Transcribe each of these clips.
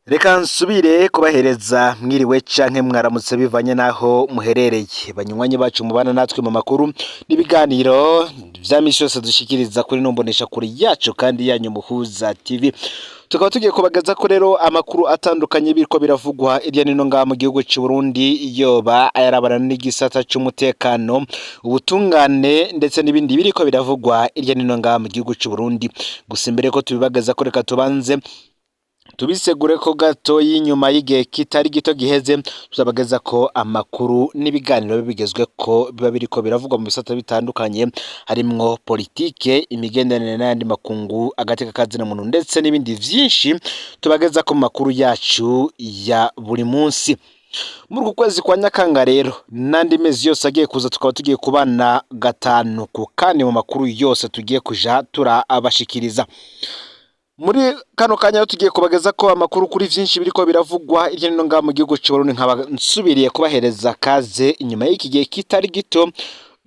Reka nsubire kubahereza mwiriwe canke mwaramutse bivanye n'aho muherereye, banywanyi bacu mubana natwe mu makuru n'ibiganiro vya misi yose dushikiriza kuri ino mboneshakure yacu kandi yanyu Muhuza TV. Tukaba tugiye kubageza ko rero amakuru atandukanye biriko biravugwa irya nino ngaha mu gihugu c'u Burundi, yoba ayarabana n'igisata c'umutekano, ubutungane ndetse n'ibindi biriko biravugwa irya nino ngaha mu gihugu c'u Burundi. Gusa imbere ko tubibageza ko, reka tubanze tubisegure ko gato y'inyuma y'igihe kitari gito giheze tuzabageza ko amakuru n'ibiganiro bigezwe ko biba biriko biravugwa mu bisata bitandukanye, harimwo politike, imigenderanire n'ayandi makungu, agateka kazina muntu ndetse n'ibindi vyinshi tubageza ko mu makuru yacu ya buri munsi. Muri uku kwezi kwa Nyakanga rero n'andi mezi yose agiye kuza, tukaba tugiye kubana gatanu ku kandi mu makuru yose tugiye kuja turabashikiriza. Muri kano kanya rero tugiye kubageza ko amakuru kuri vyinshi biriko biravugwa hirya no hino ngaha mu gihugu c'u Burundi, nkaba nsubiriye kubahereza kaze inyuma y'iki gihe kitari gito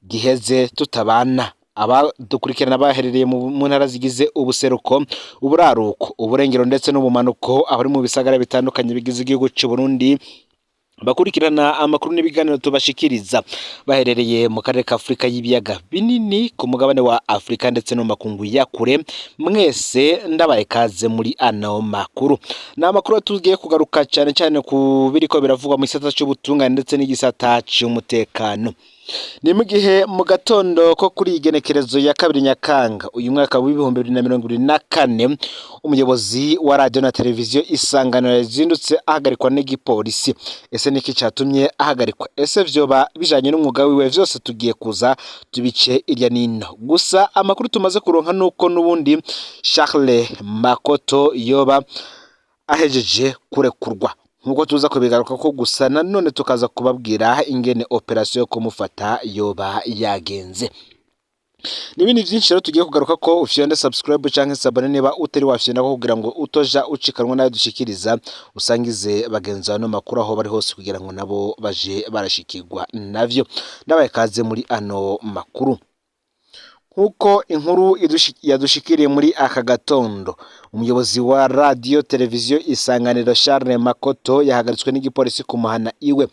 giheze tutabana. Abadukurikirana baherereye mu ntara zigize ubuseruko, uburaruko, uburengero ndetse n'ubumanuko, abari mu bisagara bitandukanye bigize igihugu c'u Burundi, bakurikirana amakuru n'ibiganiro tubashikiriza baherereye mu karere ka Afurika y'ibiyaga binini, ku mugabane wa Afurika ndetse no mu makungu ya kure, mwese ndabaye kaze muri ano makuru. Ni amakuru tugiye kugaruka cyane cyane ku biriko biravugwa mu gisata c'ubutungane ndetse n'igisata c'umutekano. Ni mu gihe mu gatondo ko kuri iyi genekerezo ya 2 Nyakanga uyu mwaka w'2024, umuyobozi wa radiyo na televiziyo Isanganiro yazindutse ahagarikwa n'igipolisi. Ese niki catumye ahagarikwa? Ese vyoba bijanye n'umwuga wiwe? Vyose tugiye kuza tubice irya nino. Gusa amakuru tumaze kuronka nuko n'ubundi Charles Makoto yoba ahejeje kurekurwa, nkuko tuza kubigaruka ko. Gusa nanone tukaza kubabwira ingene operasiyo yo kumufata yoba yagenze n'ibindi byinshi. Rero tugiye kugaruka ko ufyonde subscribe canke s'abonner niba utari wafyonda ko, kugira ngo utoja ucikanwa nayo dushikiriza. Usangize bagenzi bawe no makuru aho bari hose kugira ngo nabo baje barashikirwa navyo. Ndabaye kaze muri ano makuru. Nk'uko inkuru yadushikiriye muri aka gatondo, umuyobozi wa radiyo televiziyo Isanganiro Charles Makoto yahagaritswe n'igipolisi kumuhana iwe.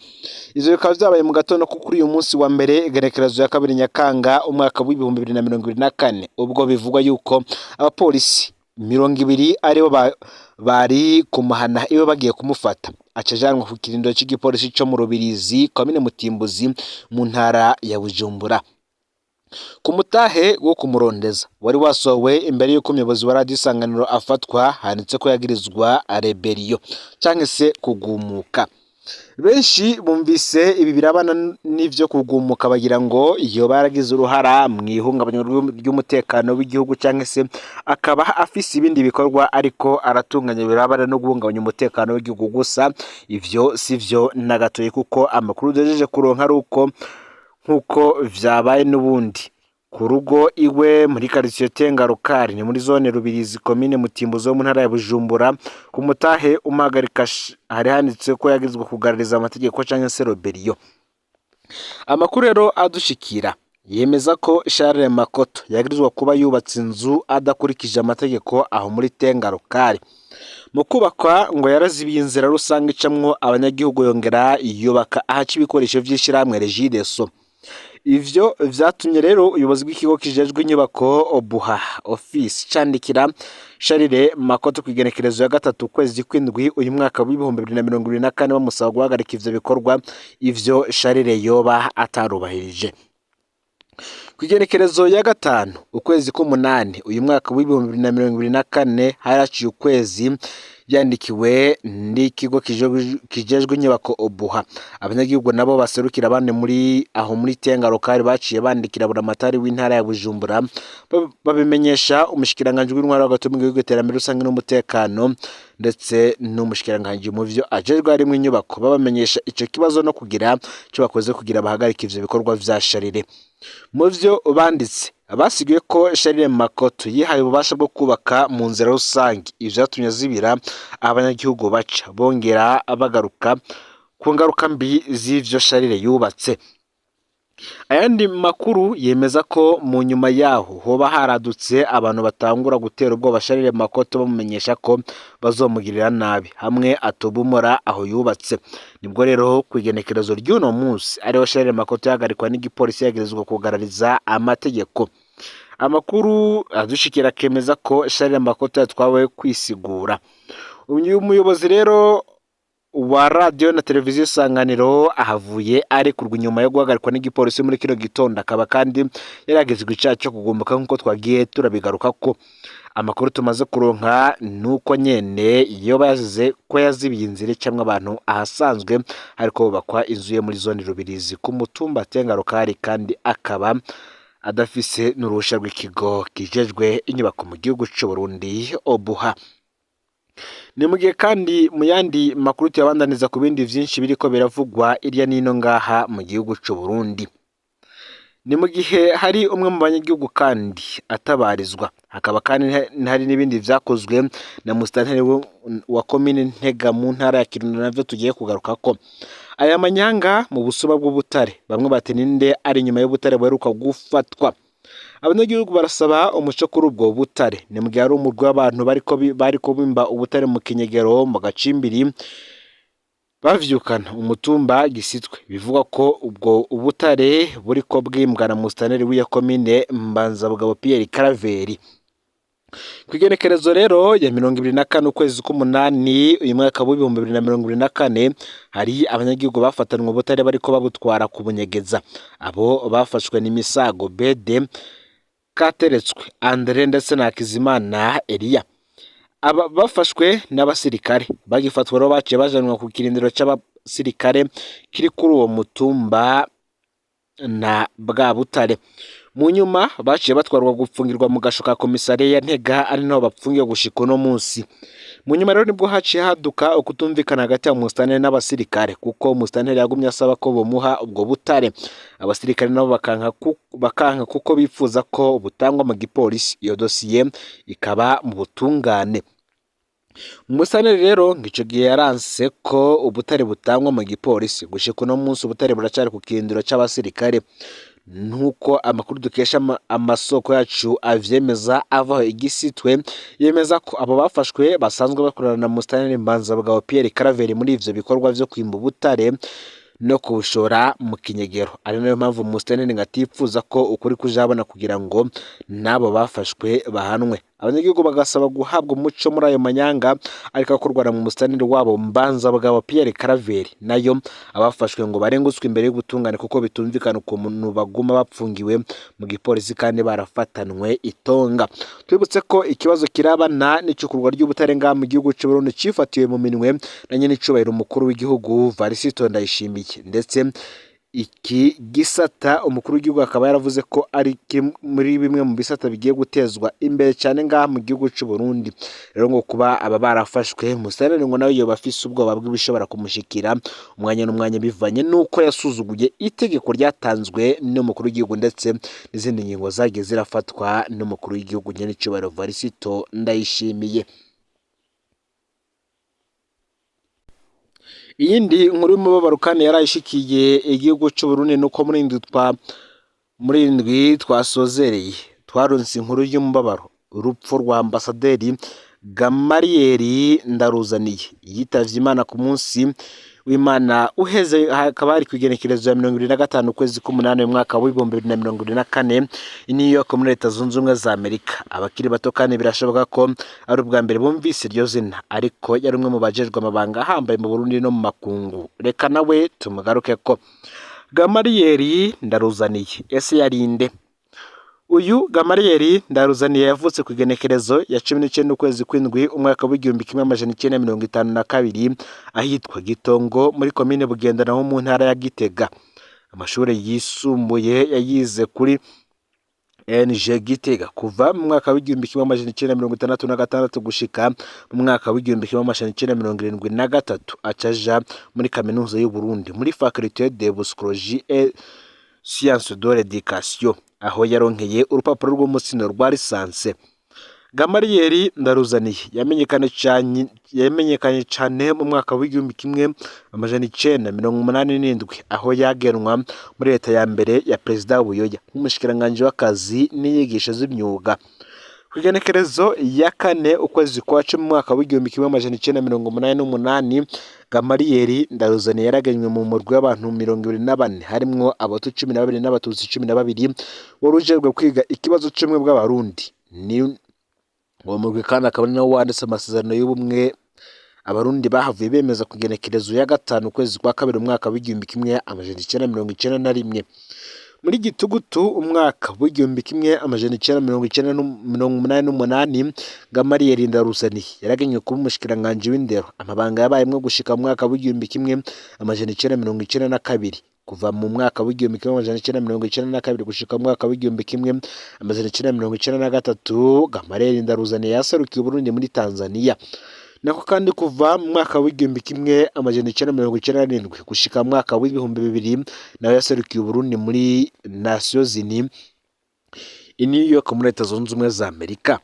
Ivyo bikaba vyabaye mu gatondo ko kuri uyu munsi wa mbere, igenekerezo ya 2 Nyakanga umwaka w'2024, ubwo bivugwa yuko abapolisi 20 aribo bari kumuhana iwe bagiye kumufata, aca ajanwa ku kirindiro c'igipolisi co mu Rubirizi, komine Mutimbuzi, mu ntara ya Bujumbura. Ku mutahe wo kumurondeza wari wasohowe imbere y'uko umuyobozi wa radiyo Isanganiro afatwa, handitse ko yagirizwa rébellion canke se kugumuka. Benshi bumvise ibi birabana n'ivyo kugumuka bagira ngo yoba yaragize uruhara mu ihungabanywa ry'umutekano w'igihugu, canke se akaba afise ibindi bikorwa ariko aratunganya birabana no guhungabanya umutekano w'igihugu. Gusa ivyo sivyo na gatoyi, kuko amakuru duhejeje kuronka ari uko nk'uko vyabaye n'ubundi ku rugo iwe muri quartier Tengarukari, ni muri zone Rubirizi, komine Mutimbuzi wo mu ntara ya Bujumbura. Ku mutahe umuhagarika hari handitse ko yagirizwa kugarariza amategeko canke se rébellion. Amakuru rero adushikira yemeza ko Charles Makoto yagirizwa kuba yubatse inzu adakurikije amategeko aho muri Tengarukari. Mu kubakwa ngo yarazibiye inzira rusange icamwo abanyagihugu, yongera yubaka ahaca ibikoresho vy'ishirahamwe Regideso. Ivyo vyatumye rero ubuyobozi bw'ikigo kijejwe inyubako Obuha Office candikira Charles Makoto kw'igenekerezo ya 3 ukwezi kw'indwi uyu mwaka w'2024, bamusaba guhagarika ivyo bikorwa, ivyo Charles yoba atarubahirije. Kw'igenekerezo ya 5 ukwezi k'umunani uyu mwaka w'2024, haraciye ukwezi yandikiwe n'ikigo kijejwe inyubako Obuha. Abanyagihugu nabo baserukira abandi muri aho muri Tengarukari baciye bandikira buramatari w'intara ya Bujumbura, babimenyesha umushikiranganji w'intwaro hagati mu gihugu, iterambere rusange n'umutekano, ndetse n'umushikiranganji mu vyo ajejwe harimwo inyubako, babamenyesha ico kibazo no kugira ico bakoze kugira bahagarike ivyo bikorwa vya Charles. Mu vyo banditse basiguye ko Charles Makoto yihaye ububasha bwo kubaka mu nzira rusange, ivyo vyatumye azibira abanyagihugu baca, bongera bagaruka ku ngaruka mbi z'ivyo Charles yubatse. Ayandi makuru yemeza ko mu nyuma yaho hoba haradutse abantu batangura gutera ubwoba Charles Makoto bamumenyesha ko bazomugirira nabi hamwe atobomora aho yubatse. Nibwo rero ku igenekerezo ry'uno munsi ariho Charles Makoto yahagarikwa n'igipolisi yagerezwa kugarariza amategeko. Amakuru adushikira akemeza ko Charles Makoto yatwawe kwisigura. Uyu muyobozi rero wa radiyo na televiziyo Isanganiro ahavuye arekurwa inyuma yo guhagarikwa n'igipolisi muri kino gitondo, akaba kandi yaragezwe icyaha cyo kugumbuka nk'uko twagiye turabigaruka ko amakuru tumaze kuronka nuko nyene yoba yazize ko yazibiye inzira icamwo abantu ahasanzwe hariko hubakwa inzu ye muri zone Rubirizi ku mutumba Tengarukari, kandi akaba adafise n'uruhusha rw'ikigo kijejwe inyubako mu gihugu c'u Burundi OBUHA. Ni mu gihe kandi mu yandi makuru tuyabandaniza ku bindi vyinshi biriko biravugwa irya nino ngaha mu gihugu c'u Burundi. Ni mu gihe hari umwe mu banyagihugu kandi atabarizwa, hakaba kandi hari n'ibindi vyakozwe na musitanteri wa komine Ntega mu ntara ya Kirundo navyo tugiye kugarukako. Aya manyanga mu busuma bw'ubutare, bamwe bati ninde ari inyuma y'ubutare buheruka gufatwa. Abanyagihugu barasaba umuco kuri ubwo butare. Ni mu gihe hari umurwi w'abantu bariko bimba ubutare mu kinyegero mu gacimbiri bavyukana umutumba Gisitwe, bivugwa ko ubwo ubutare buriko bwimbwa na musitanteri w'iyo komine Mbanzabugabo Pierre Karaveri. Kw'igenekerezo rero ya 24 ukwezi k'umunani uyu mwaka w'2024, hari abanyagihugu bafatanwe ubutare bariko babutwara kubunyegeza. Abo bafashwe ni Misago Bede, Kateretswe Andre ndetse na Hakizimana Eliya. Aba bafashwe n'abasirikare, bagifatwa rero baciye bajanwa ku kirindiro c'abasirikare kiri kuri uwo mutumba na bwa butare. Mu nyuma baciye batwarwa gupfungirwa mu gasho ka komisariya ya Ntega, ari naho bapfungiwe gushika uno munsi. Mu nyuma rero nibwo haciye haduka ukutumvikana hagati ya musitanteri n'abasirikare, kuko musitanteri yagumye asaba ko bomuha ubwo butare, abasirikare nabo bakanka kuko bifuza ko butangwa mu gipolisi, iyo dosiye ikaba mu butungane. Musitanteri rero ngo ico gihe yaranse ko ubutare butangwa mu gipolisi. Gushika uno munsi ubutare buracari ku kirindiro c'abasirikare, nkuko amakuru dukesha amasoko yacu avyemeza avaho igisitwe, yemeza ko abo bafashwe basanzwe bakorana na musitanteri Mbanzabugabo Pierre Karaveri muri ivyo bikorwa vyo kwimba ubutare no kubushora mu kinyegero, ari nayo mpamvu musitanteri ngo atipfuza ko ukuri kujabona kugira ngo n'abo bafashwe bahanwe. Abanyagihugu bagasaba guhabwa umuco muri ayo manyanga ariko akorwa na musitanteri wabo Mbanzabugabo Pierre Karaveri, nayo abafashwe ngo barengutswe imbere y'ubutungane kuko bitumvikana ukuntu baguma bapfungiwe mu gipolisi kandi barafatanwe itonga. Twibutse ko ikibazo kirabana n'icukurwa ry'ubutare ngaha mu gihugu c'u Burundi cifatiwe mu minwe na nyenicubahiro umukuru w'igihugu Varisito Ndayishimiye, ndetse iki gisata umukuru w'igihugu akaba yaravuze ko ari muri bimwe mu bisata bigiye gutezwa imbere cyane ngaha mu gihugu c'u Burundi. Rero ngo kuba aba barafashwe, musitanteri ngo nawe yoba afise ubwoba bw'ibishobora kumushikira umwanya n'umwanya bivanye n'uko yasuzuguye itegeko ryatanzwe n'umukuru w'igihugu ndetse n'izindi ngingo zagiye zirafatwa n'umukuru w'igihugu nyenicubahiro Varisito Ndayishimiye. Iyindi nkuru y'umubabaro kandi yarayishikiye igihugu c'u Burundi nuko muri indwi twasozereye twaronse inkuru y'umubabaro, urupfu rwa ambasaderi Gamariyeri Ndaruzaniye yitavye Imana ku munsi w'Imana uheze, hakaba hari kw'igenekerezo ya 25 ukwezi k'umunani mu mwaka w'2024 i New York muri Leta Zunze Ubumwe za Amerika. Abakiri bato kandi birashoboka ko ari ubwa mbere bumvise iryo zina, ariko yari umwe mu bajejwe amabanga ahambaye mu Burundi no mu makungu. Reka nawe tumugaruke ko Gamariyeri Ndaruzaniye ese yarinde? Uyu Gamariyeri Ndaruzaniye yavutse ku igenekerezo ya 19 ukwezi kw'indwi umwaka w'1952 ahitwa Gitongo muri komine Bugendana ho mu ntara ya Gitega. Amashuri yisumbuye yayize kuri NG Gitega kuva mu mwaka w'1966 gushika mu mwaka w'1973, acaja muri kaminuza y'u Burundi muri faculté de psychologie et sciences de l'éducation, aho yaronkeye urupapuro rw'umutsindo rwa lisanse. Gamariyeri Ndaruzaniye yamenyekanye cane mu mwaka w'1987, aho yagenwa muri leta ya mbere ya Perezida Buyoya nk'umushikiranganji w'akazi n'inyigisho z'imyuga. Kw'igenekerezo ya 4 ukwezi kwa 10 mu mwaka w'1988, Gamariyeri Ndaruzaniye yaragenywe mu murwi w'abantu 24, harimwo Abahutu 12 n'Abatutsi 12, wari ujejwe kwiga ikibazo c'ubumwe bw'Abarundi. Ni uwo murwi kandi akaba ari nawo wanditse amasezerano y'ubumwe Abarundi bahavuye bemeza ku igenekerezo ya 5 ukwezi kwa 2 umwaka w'1991. Muri gitugutu umwaka w'1988, Gamariyeri Ndaruzaniye yaragenywe kuba umushikiranganji w'indero, amabanga yabayemwo gushika mu mwaka w'1992. Kuva mu mwaka w'1992 gushika mu mwaka w'1993, Gamariyeri Ndaruzaniye yaserukiye Uburundi muri Tanzania. Nako kandi kuva mu mwaka w'1997 gushika mu mwaka w'2000, nawe yaserukiye Uburundi muri Nations Unies i New York muri Leta Zunze Ubumwe za Amerika.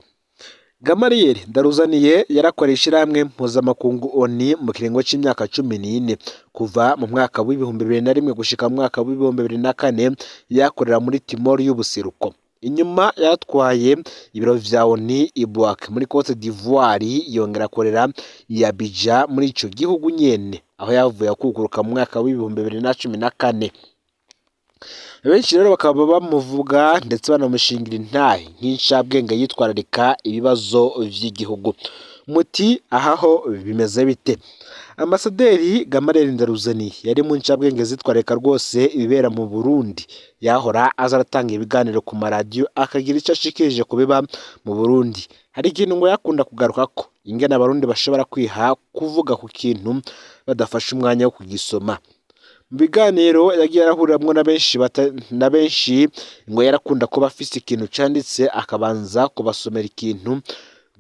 Gamariyeri Ndaruzaniye yarakoreye ishirahamwe mpuzamakungu ONU mu kiringo c'imyaka 14, kuva mu mwaka w'2001 gushika mu mwaka w'2004 yakorera muri Timor y'ubuseruko. Inyuma yaratwaye ibiro vya ONU i Bouaké muri Cote d'Ivoire, yongera akorera i Abidjan muri ico gihugu nyene, aho yavuye akukuruka mu mwaka w'2014. Benshi rero bakaba bamuvuga ndetse banamushingira intahe nk'incabwenge yitwararika ibibazo vy'igihugu. Muti ahaho bimeze bite? Ambasaderi Gamariyeri Ndaruzaniye yari mu ncabwenge zitwararika rwose ibibera mu Burundi. Yahora aza aratanga ibiganiro ku maradiyo, akagira ico ashikirije ku biba mu Burundi. Hari ikintu ngo yakunda kugarukako, ingene Abarundi bashobora kwiha kuvuga ku kintu badafashe umwanya wo kugisoma. Mu biganiro yagiye arahuriramwo na benshi, ngo yarakunda kuba afise ikintu canditse, akabanza kubasomera ikintu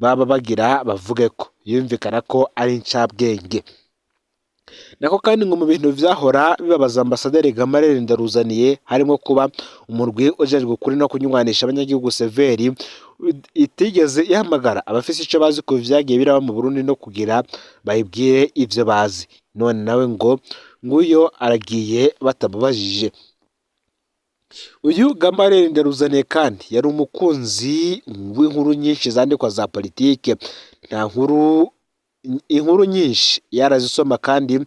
baba bagira bavugeko. Yumvikana ko ari incabwenge. Nako kandi ngo mu bintu vyahora bibabaza Ambasaderi Gamariyeri Ndaruzaniye harimwo kuba umurwi ujejwe ukuri no kunywanisha abanyagihugu Severi itigeze ihamagara abafise ico bazi ku vyagiye biraba mu Burundi no kugira bayibwire ivyo bazi. None nawe ngo nguyo aragiye batamubajije. Uyu Gamariyeri Ndaruzaniye kandi yari umukunzi w'inkuru nyinshi zandikwa za politike. Nta nkuru, inkuru nyinshi yarazisoma, kandi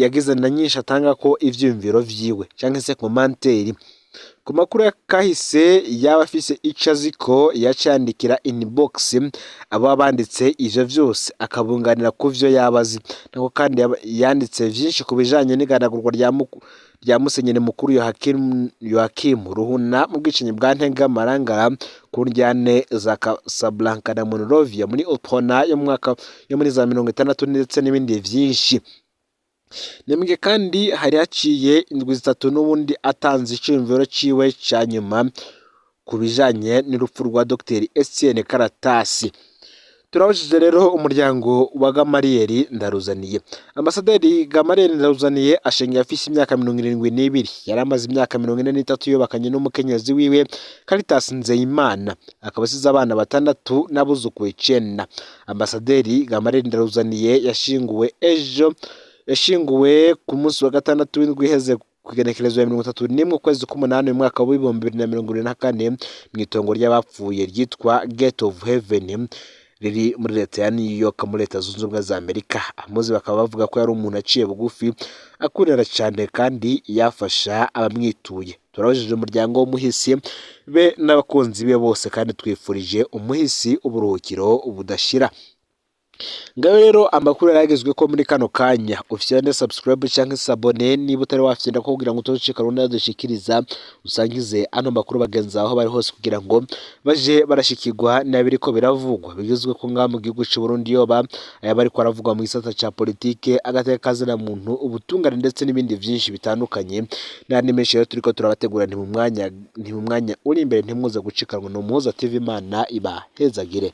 yagize na nyinshi atanga ko ivyiyumviro vyiwe canke se commentaire ku makuru kahise. Yaba afise ico azi ko yaca yandikira inbox abo banditse ivyo vyose, akabunganira ku vyo yaba azi. Nako kandi yanditse vyinshi ku bijanye n'iganagurwa rya Musenyeri Mukuru Yohakimu Ruhuna mu bwicanyi bwa Ntega Marangara, ku ndyane za Casablanca na Monrovia muri Uprona yo mu mwaka yo muri za 60, ndetse n'ibindi vyinshi. Nembwe kandi hari haciye indwi 3 n'ubundi atanze iciyumviro ciwe ca nyuma ku bijanye n'urupfu rwa Dr Etienne Karatasi. Turabajije rero umuryango wa Gamariyeri Ndaruzaniye. Ambasaderi Gamariyeri Ndaruzaniye ashengeye afise imyaka 72. Yari amaze imyaka 43 yubakanye n'umukenyezi wiwe Caritas Nzeyimana, akaba asize abana batandatu n'abuzukuru 9. Ambasaderi Gamariyeri Ndaruzaniye yashinguwe ejo, yashinguwe ku munsi wa gatandatu w'indwi iheze, ku igenekerezo ya 31 ukwezi k'umunani mu mwaka w'2024, mw'itongo ry'abapfuye ryitwa Gate of Heaven riri muri leta ya New York muri Leta Zunze Ubumwe za Amerika. Abamuzi bakaba bavuga ko yari umuntu aciye bugufi, akurira cyane kandi yafasha abamwituye. Turabajije umuryango w'umuhisi be n'abakunzi be bose, kandi twifurije umuhisi uburuhukiro budashira. Ngayo rero amakuru yaragezwe ko muri kano kanya. Ufyonde subscribe canke s'abonner niba utari wafyonda ko, kugira ngo utocika gahunda dushikiriza. Usangize ano makuru bagenzi aho bari hose, kugira ngo baje barashikirwa n'abiriko biravugwa bigezwe ko ngaha mu gihugu c'u Burundi, yoba ayaba ariko aravugwa mu gisata ca politike, agateka kazina muntu, ubutungane, ndetse n'ibindi vyinshi bitandukanye n'andi menshi. Rero turiko turabategura, nti mu mwanya uri imbere, ntimuze gucikanwa. No Muhuza TV, Imana ibahezagire.